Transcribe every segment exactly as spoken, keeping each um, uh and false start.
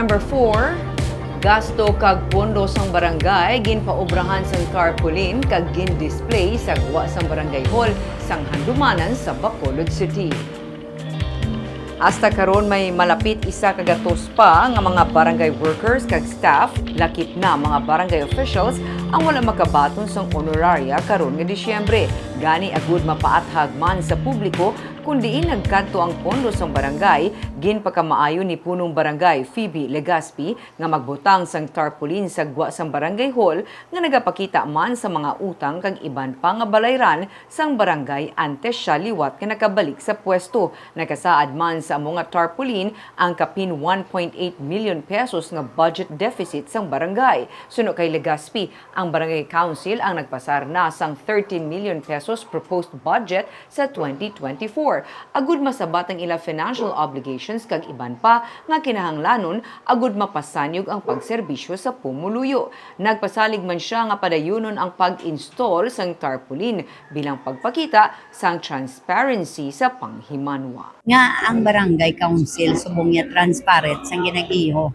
Number four, gasto kag pondo sang barangay ginpaobrahan sang tarpaulin kag gin-display sa gwa sang barangay hall sang Handumanan sa Bacolod City. Hasta karon may malapit isa ka gatos pa nga mga barangay workers kag staff, lakip na mga barangay officials, ang wala makabaton sang honoraria karon nga Disyembre. Gani, agud mapaathag man sa publiko kon diin nagkadto ang pondo sang barangay, ginpakamaayo ni Punong Barangay Phoebe Legaspi nga magbutang sang tarpaulin sa gwa sang barangay hall nga nagapakita man sa mga utang kag iban pa nga balayran sang barangay antes siya liwat nga nakabalik sa pwesto. Nakasaad man sa amo nga tarpaulin ang kapin one point eight million pesos nga budget deficit sang barangay. Suno kay Legaspi, ang barangay council ang nagpasar na sang thirteen million pesos proposed budget sa twenty twenty-four, agud masabat ang ila financial obligations kag iban pa nga kinahanglanon agud mapasanyog ang pagserbisyo sa pumuluyo. Nagpasalig man siya nga padayunon ang pag-install sang tarpaulin bilang pagpakita sang transparency sa panghimanwa. Nga ang barangay council subong niya transparent sang ginag-iho,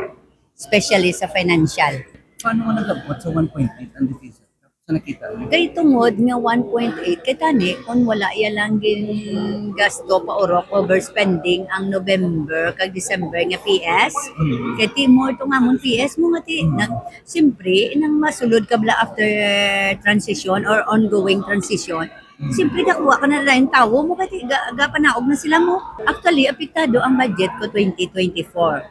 especially sa financial. Paano nga nag-abot sa one point eight ang deficit? Sa nakita mo? Kay tungod nga one point eight, kay tani, kung wala iya lang gin gasto pa urok, overspending ang November kag December nga P S, Hmm. Kay ti mo itong amon P S mo nga ti, Hmm. na, siyempre, inang masulod ka bala after transition or ongoing transition, Hmm. siyempre, gakuha ka na lang tawo mo, kay ti, ga, gapanaog na sila mo. Actually, apektado ang budget ko twenty twenty-four.